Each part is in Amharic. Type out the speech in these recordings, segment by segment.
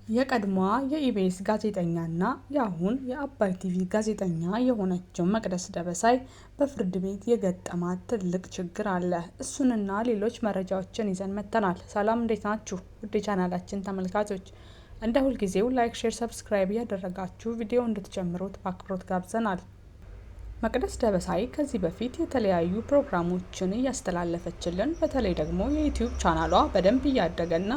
የቀድሞዋ የኢቢኤስ ጋዜጠኛና የአሁን የአባይ ቲቪ ጋዜጠኛ የሆነችው መቅደስ ደበሳይ በፍርድ ቤት የገጠማት ትልቅ ችግር አለ። እሱንና ሌሎች መረጃዎችን ይዘን መጥተናል። ሰላም፣ እንዴት ናችሁ? ውድ የቻናላችን ተመልካቾች፣ እንደ ሁልጊዜው like፣ share፣ subscribe እያደረጋችሁ ቪዲዮ እንድትጀምሩት በአክብሮት ጋብዘናል። መቅደስ ደበሳይ ከዚህ በፊት የተለያዩ ፕሮግራሞችን እያስተላለፈችልን፣ በተለይ ደግሞ የዩቲዩብ ቻናሏ በደንብ እያደገና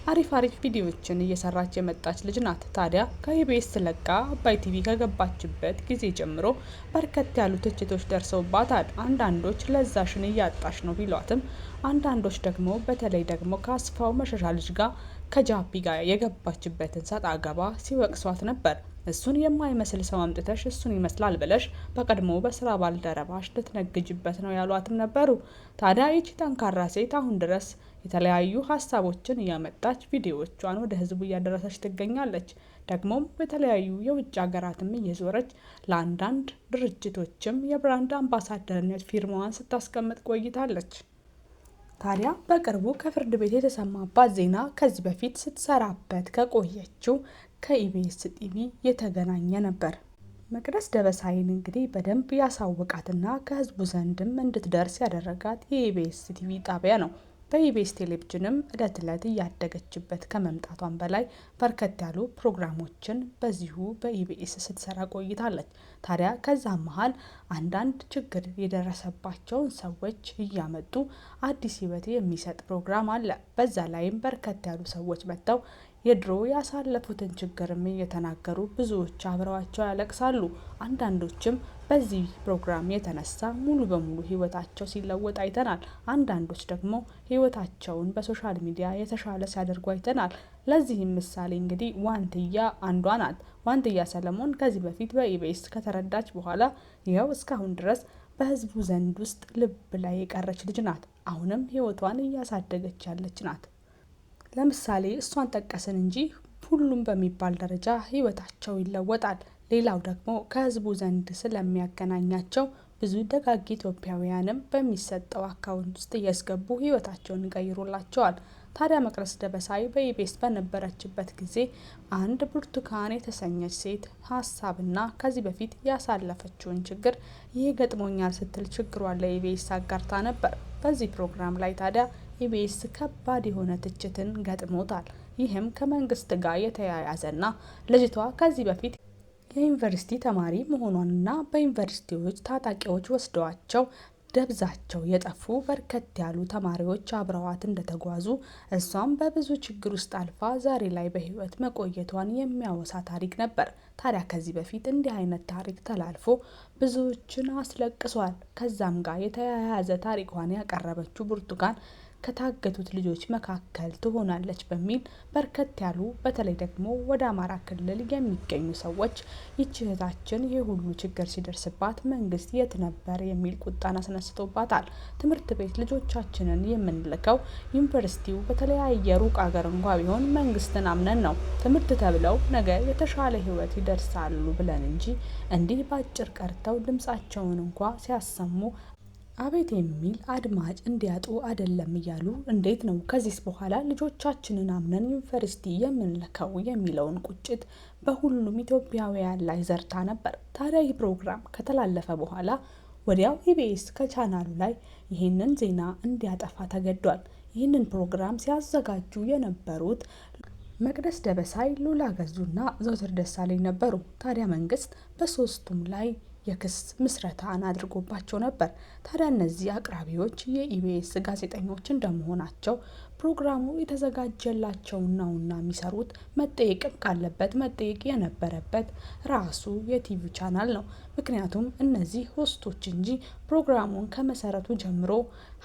አሪፍ አሪፍ ቪዲዮዎችን እየሰራች የመጣች ልጅ ናት። ታዲያ ከኢቢኤስ ለቃ አባይ ቲቪ ከገባችበት ጊዜ ጀምሮ በርከት ያሉ ትችቶች ደርሰውባታል። አንዳንዶች ለዛሽን እያጣሽ ነው ቢሏትም፣ አንዳንዶች ደግሞ በተለይ ደግሞ ከአስፋው መሸሻ ልጅ ጋር፣ ከጃፒ ጋር የገባችበትን ሰጣ ገባ ሲወቅሷት ነበር። እሱን የማይመስል ሰው አምጥተሽ እሱን ይመስላል ብለሽ በቀድሞ በስራ ባልደረባሽ ልትነግጅበት ነው ያሏትም ነበሩ። ታዲያ ይቺ ጠንካራ ሴት አሁን ድረስ የተለያዩ ሀሳቦችን እያመጣች ቪዲዮዎቿን ወደ ህዝቡ እያደረሰች ትገኛለች። ደግሞም በተለያዩ የውጭ ሀገራትም እየዞረች ለአንዳንድ ድርጅቶችም የ brand አምባሳደርነት ፊርማዋን ስታስቀምጥ ቆይታለች። ታዲያ በቅርቡ ከፍርድ ቤት የተሰማባት ዜና ከዚህ በፊት ስትሰራበት ከቆየችው ከኢቢኤስ ቲቪ የተገናኘ ነበር። መቅደስ ደበሳይን እንግዲህ በደንብ ያሳወቃትና ከህዝቡ ዘንድም እንድትደርስ ያደረጋት የኢቢኤስ ቲቪ ጣቢያ ነው። በኢቢኤስ ቴሌቪዥንም እለት እለት እያደገችበት ከመምጣቷን በላይ በርከት ያሉ ፕሮግራሞችን በዚሁ በኢቢኤስ ስትሰራ ቆይታለች። ታዲያ ከዛ መሀል አንዳንድ ችግር የደረሰባቸውን ሰዎች እያመጡ አዲስ ህይወት የሚሰጥ ፕሮግራም አለ። በዛ ላይም በርከት ያሉ ሰዎች መጥተው የድሮ ያሳለፉትን ችግርም እየተናገሩ ብዙዎች አብረዋቸው ያለቅሳሉ። አንዳንዶችም በዚህ ፕሮግራም የተነሳ ሙሉ በሙሉ ህይወታቸው ሲለወጥ አይተናል። አንዳንዶች ደግሞ ህይወታቸውን በ social media የተሻለ ሲያደርጉ አይተናል። ለዚህም ምሳሌ እንግዲህ ዋንትያ አንዷ ናት። ዋንትያ ሰለሞን ከዚህ በፊት በኢቢኤስ ከተረዳች በኋላ ይኸው እስካሁን ድረስ በህዝቡ ዘንድ ውስጥ ልብ ላይ የቀረች ልጅ ናት። አሁንም ህይወቷን እያሳደገች ያለች ናት። ለምሳሌ እሷን ጠቀስን እንጂ ሁሉም በሚባል ደረጃ ህይወታቸው ይለወጣል። ሌላው ደግሞ ከህዝቡ ዘንድ ስለሚያገናኛቸው ብዙ ደጋግ ኢትዮጵያውያንም በሚሰጠው account ውስጥ እያስገቡ ህይወታቸውን ይቀይሩላቸዋል። ታዲያ መቅደስ ደበሳይ በኢቢኤስ በነበረችበት ጊዜ አንድ ብርቱካን የተሰኘች ሴት ሀሳብና ከዚህ በፊት ያሳለፈችውን ችግር ይህ ገጥሞኛል ስትል ችግሯን ለኢቢኤስ አጋርታ ነበር። በዚህ ፕሮግራም ላይ ታዲያ ኢቢኤስ ከባድ የሆነ ትችትን ገጥሞታል። ይህም ከመንግስት ጋር የተያያዘና ልጅቷ ከዚህ በፊት የዩኒቨርሲቲ ተማሪ መሆኗንና በዩኒቨርሲቲዎች ታጣቂዎች ወስደዋቸው ደብዛቸው የጠፉ በርከት ያሉ ተማሪዎች አብረዋት እንደተጓዙ፣ እሷም በብዙ ችግር ውስጥ አልፋ ዛሬ ላይ በህይወት መቆየቷን የሚያወሳ ታሪክ ነበር። ታዲያ ከዚህ በፊት እንዲህ አይነት ታሪክ ተላልፎ ብዙዎችን አስለቅሷል። ከዛም ጋር የተያያዘ ታሪኳን ያቀረበችው ብርቱካን ከታገቱት ልጆች መካከል ትሆናለች በሚል በርከት ያሉ፣ በተለይ ደግሞ ወደ አማራ ክልል የሚገኙ ሰዎች ይህች እህታችን ይህ ሁሉ ችግር ሲደርስባት መንግስት የት ነበር የሚል ቁጣን አስነስቶባታል። ትምህርት ቤት ልጆቻችንን የምንልከው ዩኒቨርሲቲው በተለያየ ሩቅ አገር እንኳ ቢሆን መንግስትን አምነን ነው። ትምህርት ተብለው ነገ የተሻለ ህይወት ይደርሳሉ ብለን እንጂ እንዲህ ባጭር ቀርተው ድምጻቸውን እንኳ ሲያሰሙ አቤት የሚል አድማጭ እንዲያጡ አይደለም እያሉ፣ እንዴት ነው ከዚህስ በኋላ ልጆቻችንን አምነን ዩኒቨርሲቲ የምንልከው የሚለውን ቁጭት በሁሉም ኢትዮጵያውያን ላይ ዘርታ ነበር። ታዲያ ይህ ፕሮግራም ከተላለፈ በኋላ ወዲያው ኢቢኤስ ከቻናሉ ላይ ይህንን ዜና እንዲያጠፋ ተገዷል። ይህንን ፕሮግራም ሲያዘጋጁ የነበሩት መቅደስ ደበሳይ፣ ሉላ ገዙና ዘውትር ደሳለኝ ነበሩ። ታዲያ መንግስት በሶስቱም ላይ የክስ ምስረታን አድርጎባቸው ነበር። ታዲያ እነዚህ አቅራቢዎች የኢቢኤስ ጋዜጠኞች እንደመሆናቸው ፕሮግራሙ የተዘጋጀላቸው ነውና የሚሰሩት፣ መጠየቅም ካለበት መጠየቅ የነበረበት ራሱ የቲቪ ቻናል ነው። ምክንያቱም እነዚህ host ኦች እንጂ ፕሮግራሙን ከመሰረቱ ጀምሮ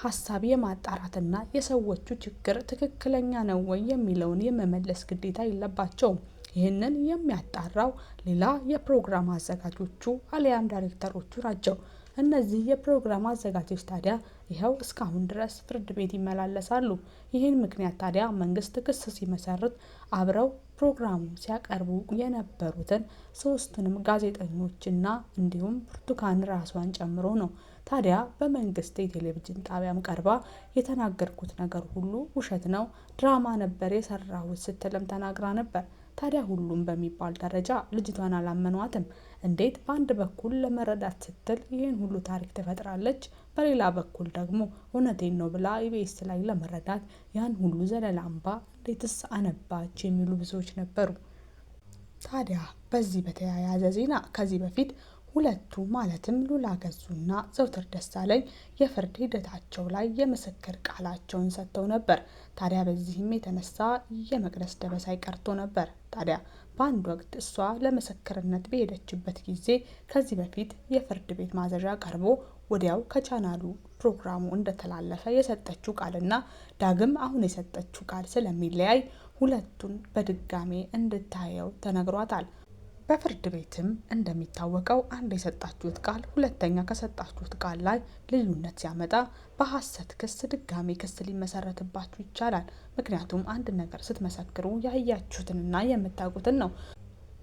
ሀሳብ የማጣራትና የሰዎቹ ችግር ትክክለኛ ነው ወይ የሚለውን የመመለስ ግዴታ የለባቸውም። ይህንን የሚያጣራው ሌላ የፕሮግራም አዘጋጆቹ አሊያም ዳይሬክተሮቹ ናቸው። እነዚህ የፕሮግራም አዘጋጆች ታዲያ ይኸው እስካሁን ድረስ ፍርድ ቤት ይመላለሳሉ። ይህን ምክንያት ታዲያ መንግስት ክስ ሲመሰርት አብረው ፕሮግራሙ ሲያቀርቡ የነበሩትን ሶስቱንም ጋዜጠኞችና እንዲሁም ብርቱካን ራሷን ጨምሮ ነው። ታዲያ በመንግስት የቴሌቪዥን ጣቢያም ቀርባ የተናገርኩት ነገር ሁሉ ውሸት ነው፣ ድራማ ነበር የሰራሁት ስትልም ተናግራ ነበር። ታዲያ ሁሉም በሚባል ደረጃ ልጅቷን አላመኗትም። እንዴት በአንድ በኩል ለመረዳት ስትል ይህን ሁሉ ታሪክ ትፈጥራለች፣ በሌላ በኩል ደግሞ እውነቴን ነው ብላ ኢቢኤስ ላይ ለመረዳት ያን ሁሉ ዘለላ እንባ እንዴትስ አነባች የሚሉ ብዙዎች ነበሩ። ታዲያ በዚህ በተያያዘ ዜና ከዚህ በፊት ሁለቱ ማለትም ሉላ ገዙና ዘውትር ደሳለኝ የፍርድ ሂደታቸው ላይ የምስክር ቃላቸውን ሰጥተው ነበር። ታዲያ በዚህም የተነሳ የመቅደስ ደበሳይ ቀርቶ ነበር። ታዲያ በአንድ ወቅት እሷ ለምስክርነት በሄደችበት ጊዜ ከዚህ በፊት የፍርድ ቤት ማዘዣ ቀርቦ ወዲያው ከቻናሉ ፕሮግራሙ እንደተላለፈ የሰጠችው ቃልና ዳግም አሁን የሰጠችው ቃል ስለሚለያይ ሁለቱን በድጋሜ እንድታየው ተነግሯታል። በፍርድ ቤትም እንደሚታወቀው አንድ የሰጣችሁት ቃል ሁለተኛ ከሰጣችሁት ቃል ላይ ልዩነት ሲያመጣ በሐሰት ክስ ድጋሚ ክስ ሊመሰረትባችሁ ይቻላል። ምክንያቱም አንድ ነገር ስትመሰክሩ ያያችሁትንና የምታውቁትን ነው።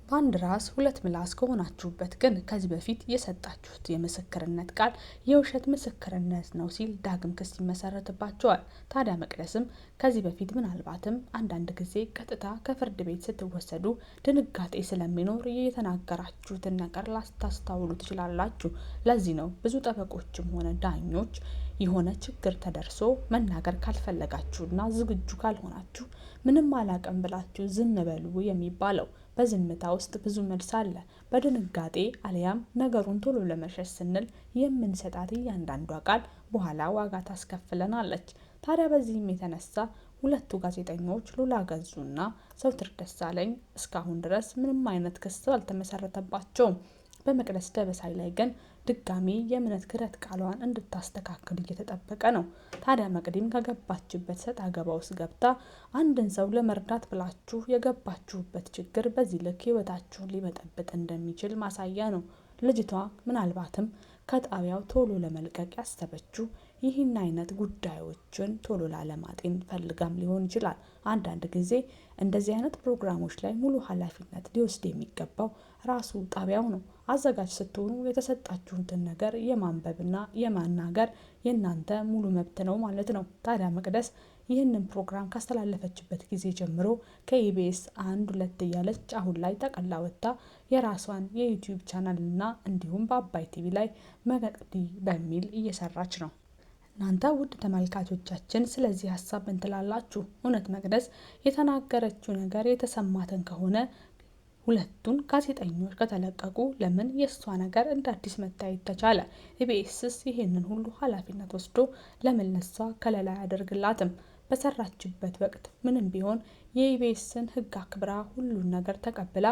በአንድ ራስ ሁለት ምላስ ከሆናችሁበት ግን ከዚህ በፊት የሰጣችሁት የምስክርነት ቃል የውሸት ምስክርነት ነው ሲል ዳግም ክስ ይመሰረትባቸዋል። ታዲያ መቅደስም ከዚህ በፊት ምናልባትም አንዳንድ ጊዜ ቀጥታ ከፍርድ ቤት ስትወሰዱ ድንጋጤ ስለሚኖር የተናገራችሁትን ነገር ላታስታውሉ ትችላላችሁ። ለዚህ ነው ብዙ ጠበቆችም ሆነ ዳኞች የሆነ ችግር ተደርሶ መናገር ካልፈለጋችሁና ዝግጁ ካልሆናችሁ ምንም አላቅም ብላችሁ ዝም በሉ የሚባለው። በዝምታ ውስጥ ብዙ መልስ አለ። በድንጋጤ አሊያም ነገሩን ቶሎ ለመሸሽ ስንል የምንሰጣት እያንዳንዷ ቃል በኋላ ዋጋ ታስከፍለናለች። ታዲያ በዚህም የተነሳ ሁለቱ ጋዜጠኞች ሉላ ገዙና ዘውትር ደሳለኝ እስካሁን ድረስ ምንም አይነት ክስ አልተመሰረተባቸውም። በመቅደስ ደበሳይ ላይ ግን ድጋሚ የእምነት ክህደት ቃሏን እንድታስተካክል እየተጠበቀ ነው። ታዲያ መቅዲም ከገባችበት ሰጥ አገባ ውስጥ ገብታ አንድን ሰው ለመርዳት ብላችሁ የገባችሁበት ችግር በዚህ ልክ ህይወታችሁን ሊበጠብጥ እንደሚችል ማሳያ ነው። ልጅቷ ምናልባትም ከጣቢያው ቶሎ ለመልቀቅ ያሰበችው ይህን አይነት ጉዳዮችን ቶሎ ላለማጤን ፈልጋም ሊሆን ይችላል። አንዳንድ ጊዜ እንደዚህ አይነት ፕሮግራሞች ላይ ሙሉ ኃላፊነት ሊወስድ የሚገባው ራሱ ጣቢያው ነው። አዘጋጅ ስትሆኑ የተሰጣችሁትን ነገር የማንበብና የማናገር የእናንተ ሙሉ መብት ነው ማለት ነው። ታዲያ መቅደስ ይህንን ፕሮግራም ካስተላለፈችበት ጊዜ ጀምሮ ከኢቢኤስ አንድ ሁለት እያለች አሁን ላይ ጠቅላ ወጥታ የራሷን የዩቲዩብ ቻናልና እንዲሁም በአባይ ቲቪ ላይ መቅዲ በሚል እየሰራች ነው። እናንተ ውድ ተመልካቾቻችን ስለዚህ ሀሳብ ምን ትላላችሁ? እውነት መቅደስ የተናገረችው ነገር የተሰማትን ከሆነ ሁለቱን ጋዜጠኞች ከተለቀቁ ለምን የእሷ ነገር እንደ አዲስ መታየት ተቻለ? ኢቢኤስስ ይህንን ሁሉ ኃላፊነት ወስዶ ለምን ለሷ ከለላ አያደርግላትም? በሰራችበት ወቅት ምንም ቢሆን የኢቢኤስን ሕግ አክብራ ሁሉን ነገር ተቀብላ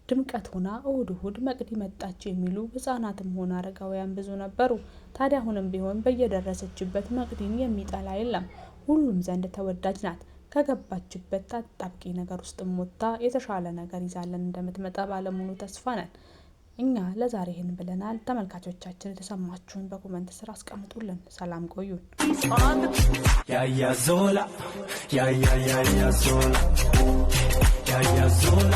ድምቀት ሆና እሁድ እሁድ መቅዲ መጣች የሚሉ ህጻናትም ሆነ አረጋውያን ብዙ ነበሩ። ታዲያ አሁንም ቢሆን በየደረሰችበት መቅዲን የሚጠላ የለም። ሁሉም ዘንድ ተወዳጅ ናት። ከገባችበት አጣብቂኝ ነገር ውስጥ ወጥታ የተሻለ ነገር ይዛለን እንደምትመጣ ባለሙሉ ተስፋ ነን። እኛ ለዛሬ ይህን ብለናል። ተመልካቾቻችን የተሰማችሁን በ comment ስር አስቀምጡልን። ሰላም ቆዩን። ያያ ዞላ ያያ ያያ ዞላ ያያ ዞላ።